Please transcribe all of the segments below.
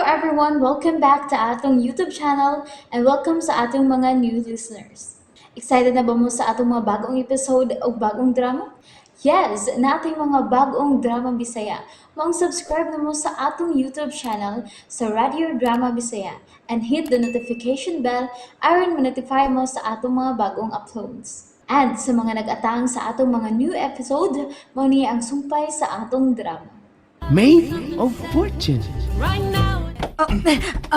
Everyone! Welcome back to atong YouTube channel and welcome sa atong mga new listeners. Excited na ba mo sa atong mga bagong episode o bagong drama? Yes, naa tay mga bagong drama Bisaya. Maong subscribe na mo sa atong YouTube channel sa Radio Drama Bisaya and hit the notification bell aron ma-notify mo sa atong mga bagong uploads. And sa mga nag-atang sa atong mga new episode, mao ni ang sumpay sa atong drama. Maid of Fortune. Oh,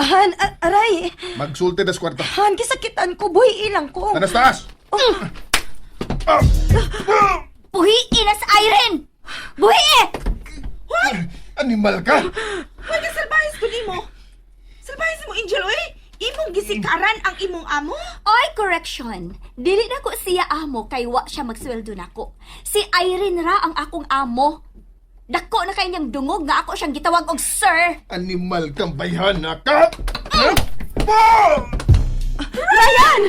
Han, aray. Magsulti das kwarta. Han, gisakitan ko. Buhi ilang ko. Tanas taas! Buhiin na sa Irene! Buhi! Animal ka! Hoy, kasalbahis ko nimo. Salbahis mo, Angel, oy. Imong gisikaran ang imong amo. Oy, correction. Dili na ko siya amo kay wa siya magsweldo nako. Si Irene ra ang akong amo. Dako na kay niyang dungog nga ako siyang gitawag og sir. Animal kang bayhana ka! Ha? Boom! Ryan!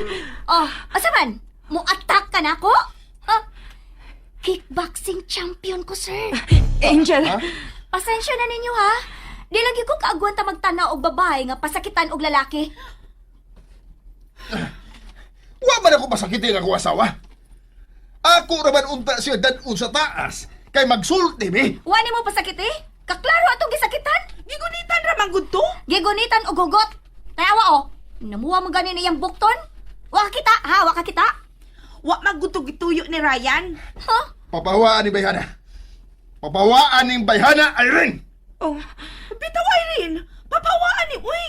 Oh, asa man? Mo-attack ka nako? Ha? Kickboxing champion ko, sir. Angel. Ha? Pasensya na ninyo ha. Di lagi ko kaagwanta magtanaw og babae nga pasakitan og lalaki. Wa man ako pasakitin ako asawa. Ako raman unta siya dadun sa taas kay magsulti mi. Wa nimo pasakit eh? Kaklaro atong gisakitan. Gigunitan ra man gud to. Gigunitan og hugot. Tanawa oh. Namuha mo gani niyang bukton? Wa ka kita, ha? Wa ka kita? Wa man gud to gituyo ni Ryan. Ha? Papawaan ni bayhana. Papawaan ni bayhana, Irene! Oh, Bitaw, Irene. Papawaan ni, uy.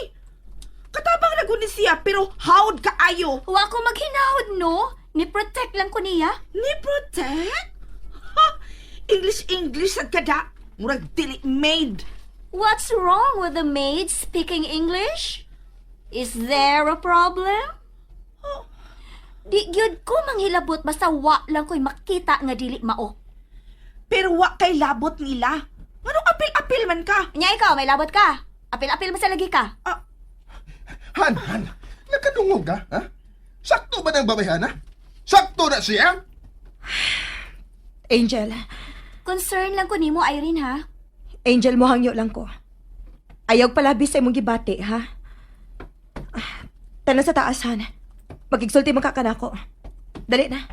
Katabang na gud ni siya, pero hawd kaayo. Wa ko maghinahod no. Ni protect lang ko niya. Ni protect? Ha! English English sad kada. Murag dili maid. What's wrong with the maid speaking English? Is there a problem? Oh. Di gyud ko manghilabot basta wa lang ko'y makita nga dili mao. Pero wa kay labot nila. Nganong apil-apil man ka? Nya ikaw, may labot ka. Apil-apil mo sa lagi ka. Ah, Han, han, nakadungog ka, ha? Sakto ba ng babayhana? Sakto na siya? Angel. Concern lang ko nimo, Irene ha. Angel, mohangyo lang ko. Ayaw palabi sa imong gibati, ha? Ah, tanan sa taas, Han. Magigsulti man ka kanako. Dali na.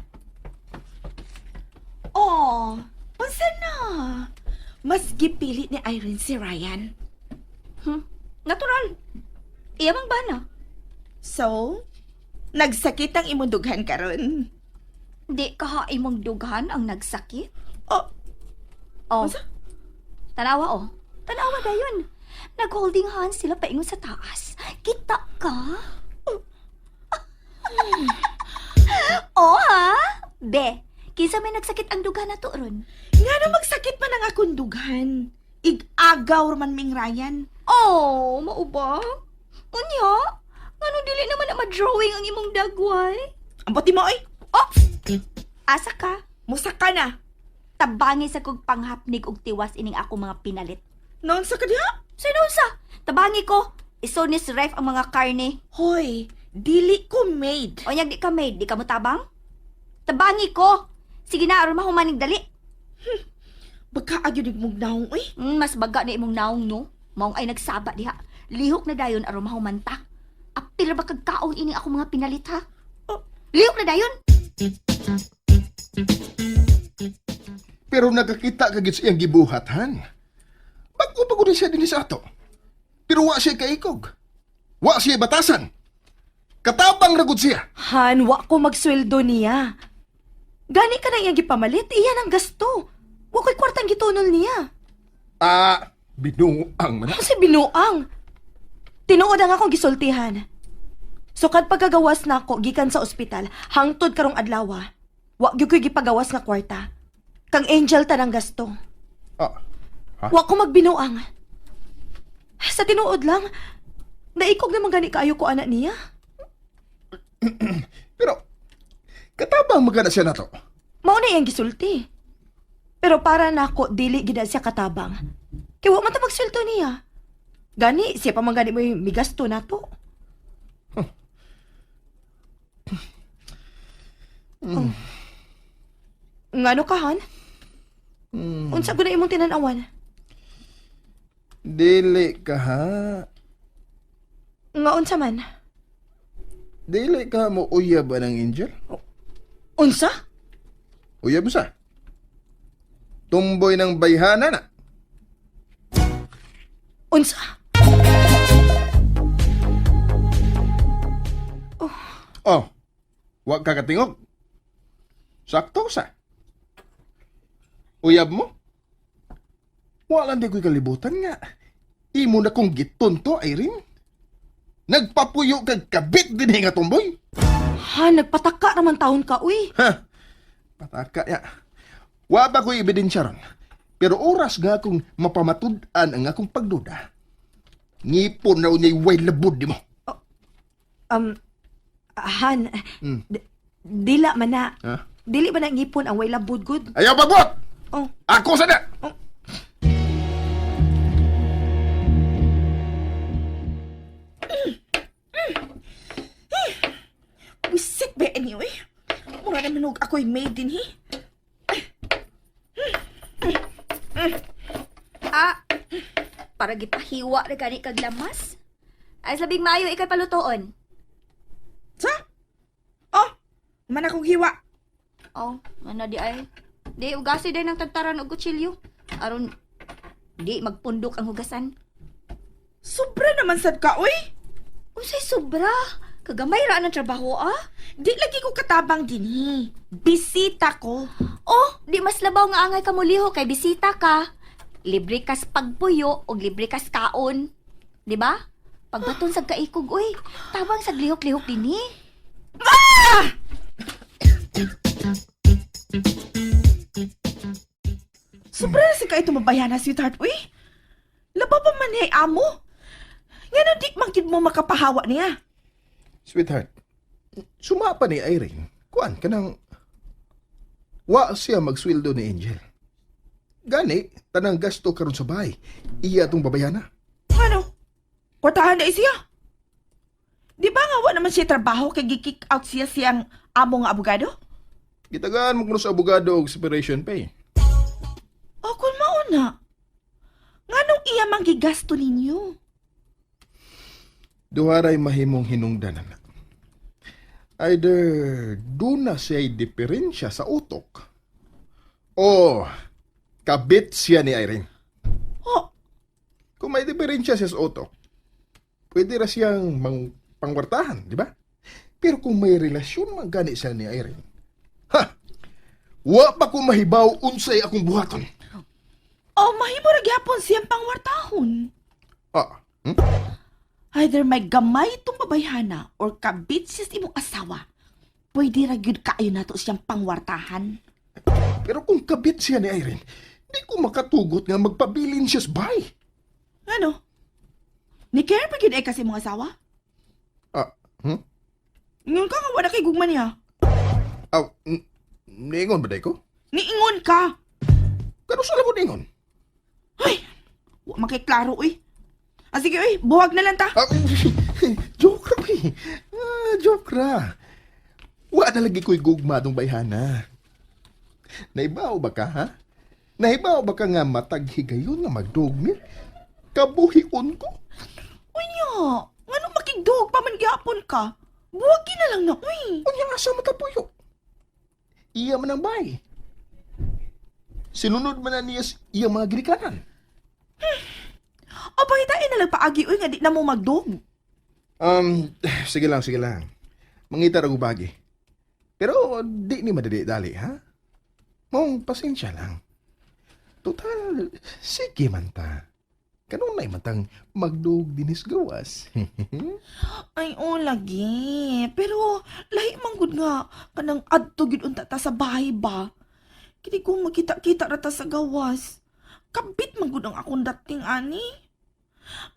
Oh, unsa na? Mas gipili ni Irene si Ryan. Natural. Iya mang bana. So, nagsakit ang imong dughan karon. Di ka ha imong dughan ang nagsakit? Oh, Oh. Unsa? Tanawa oh. Tanawa dayon. Nag-holding hands sila paingon sa taas. Kita ka? Oh ha? Be, kinsa may nagsakit ang dughan nato ron? Ngano magsakit man ang akong dughan? Ig-agaw man ming Ryan. Oh, mao ba? Unya, ngano dili naman na ma-drawing ang imong dagway? Ambot mo oy. Oh! Asa ka? Musa ka na. Tabangi sa kog panghapnig og tiwas ining ako mga pinalit. Naon sa kadiha? Sinunsa? Tabangi ko. Isonis ref ang mga karne. Hoy, dili ko maid. O di ka maid, di ka mo tabang? Tabangi ko. Sige na, aron mahumaning dali. Baka agyo mong naong oy. Mas baga na imong naong no. Maong ay nagsaba diha. Lihok na dayon aron mahuman ta. Apil ra ba kag kaon ini ako mga pinalit ha? Oh. Lihok na dayon. Pero nakakita ka gid sa iyang gibuhat, han. Bago pa gud siya dinhi sa ato. Pero wa siya kaikog. Wa siya batasan. Katabang ra gud siya. Han, wa ko magsweldo niya. Gani ka na iyang gipamalit, iyan ang gasto. Wa ko'y kwartang gitunol niya. Ah, binuang man na. Kasi binuang. Tinuod ang akong gisultihan. Sukad pagkagawas nako gikan sa ospital, hangtod karong adlaw, wa gyud ko'y gipagawas nga kwarta. Kang Angel tanang gasto. Ah, Ha? Wa ko magbinuang. Sa tinuod lang, naikog naman gani kaayo ko ana niya. Pero katabang man kana siya nato. Mao na iyang gisulti. Pero para nako dili gid na siya katabang. Kay wa man ta magsweldo niya. Gani siya pa man gani mo migasto nato. Oh. Ngano ka han? Unsa gud na imong tinan-awan? Dili ka ha. Nga unsa man? Dili ka mo uyab ng Angel? Unsa? Uyab mo sa? Tumboy ng bayhana na. Unsa? Oh, wa ka katingog. Sakto sa. Uyab mo? Wala di ko'y kalibutan nga. Imo na kong gitunto, Irene. Nagpapuyo kag kabit din nga tumboy. Ha, nagpataka raman taon ka, uy. Ha? Pataka ya. Wa ba ko'y ebidensya ron? Pero oras nga akong mapamatud-an ang akong pagduda. Ngipon na unyay way labod di mo. Han, dila man na. Ha? Dili ba na ngipon ang way labod good? Ayaw pagbuot! Oh. Ako sa na! Wisit ba anyway? Mura naman og ako'y maid din hi. Ah, para gipahiwa na gani kag lamas. Ay labing maayo ikay palutoon. Sa? Oh, man akong hiwa. Oh, ano di ay? Di ugasi day ng tagtaran og kutsilyo. Aron di magpundok ang hugasan. Sobra naman sad ka, uy. Unsay sobra? Kagamay ra ng trabaho ah. Di lagi ko katabang dinhi. Bisita ko. Oh, di mas labaw nga angay ka muliho kay bisita ka. Libre kas pagpuyo og libre kas kaon. Di ba? Pagbaton sa kaikog uy, tabang sa lihok-lihok dinhi. Sobra na sa ka ito mabayana, sweetheart, uy. Laba pa man niya amo. Nga di man gid mo makapahawa niya. Sweetheart, sumapa ni Irene. Kuan ka nang... Wa siya magsweldo ni Angel. Gani, tanang gasto karon sa bahay. Iya atong babayana. Ano? Kwartahan na siya. Di ba nga wa naman siya trabaho kay gi-kick out siya siyang amo nga abogado? Gitagaan mo kuno sa abogado og separation pay. O kung mauna. Nganong iya mang gigasto ninyo? Duharay mahimong hinungdanan na. Either duna siya'y diferensya sa utok o kabit siya ni Irene. Oh, Kung may diferensya siya sa utok, pwede ra siyang mang pangwartahan, di ba? Pero kung may relasyon man gani siya ni Irene, ha! Wa pa ko mahibaw unsay akong buhaton. oh mahimo ra gyapon siyang pangwartahon. Ah, hmm? Either may gamay itong babayhana or kabit siya sa imong asawa. Pwede ra gyud kaayo nato siyang pangwartahan. Pero kung kabit siya ni Irene, di ko makatugot nga magpabilin siya sa bahay. Ano? Ni care pa gyud ay kasi imong asawa? Ah, hmm? Ingon ka nga wala kay gugma niya. Aw, ningon ba day ko? Niingon ka. Kano sa ko ningon? Ay, wa makiklaro uy. Ah, sige uy, buwag na lang ta. Ah, joke ra, uy. Ah, joke ra. Wa na lagi ko'y gugma tong bayhana. Naibaw ba ka, ha? Naibaw ba ka nga matag higayon nga magdugmir? Kabuhion ko. Unya, ngano makigduhog pa man gyapon ka? Buwagi na lang na uy. Unya nga sa matapuyo. Iya man ang bay. Sinunod man na niya sa iya mga ginikanan. O pangitain na lang paagi uy nga di na mo magdog. Sige lang, sige lang. Mangita ra og bagi. Pero di ni madali dali, ha? Mong pasensya lang. Total, sige man ta. Kanunay man tang magdug dinis gawas. Ay, o lagi. Pero lahi man gud nga kanang adto gyud unta ta sa bahay ba. Kini ko makita-kita ra ta sa gawas. Kabit man gud ang akong dating ani.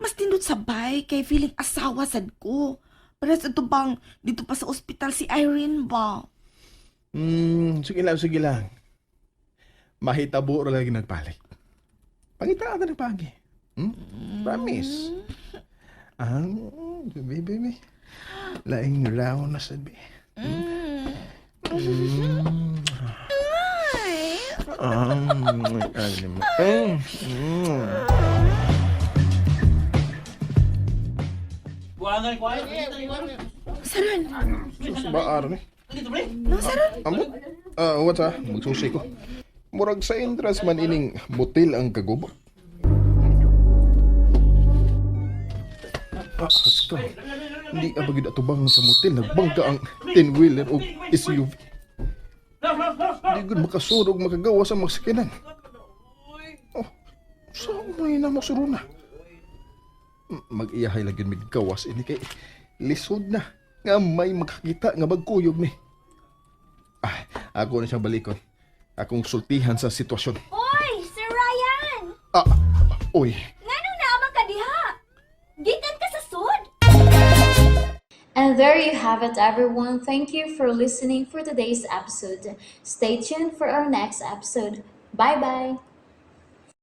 Mas tindot sa bahay kay feeling asawa sad ko. Parehas ito bang dito pa sa ospital si Irene ba? Sige lang, sige lang. Mahitabo ra lagi nagpalit. Pangita ka ng pagi. Hmm? Promise. Ah, baby, baby. Laing round na sabi. Ay, mo. Saran. Sus ba ni? No, saran. Ambot? Ah, what ah? Magsusi ko. Murag sa entrance man ining motel ang kaguba. Ah, haska. Hindi ka bagid atubang sa motel. Nagbangka ang 10-wheeler o SUV. Hindi gud makasurog makagawa sa mga sakinan. Oh, saan mo na masuruna? Mag-iyahay lang yun may gawas ini kay lisod na nga may makakita nga magkuyog ni. Ah, ako na siyang balikon. Akong sultihan sa sitwasyon. Oy, Sir Ryan! Ah, oy. Nganong naama ka diha? Gikan ka sa sud? And there you have it, everyone. Thank you for listening for today's episode. Stay tuned for our next episode. Bye bye.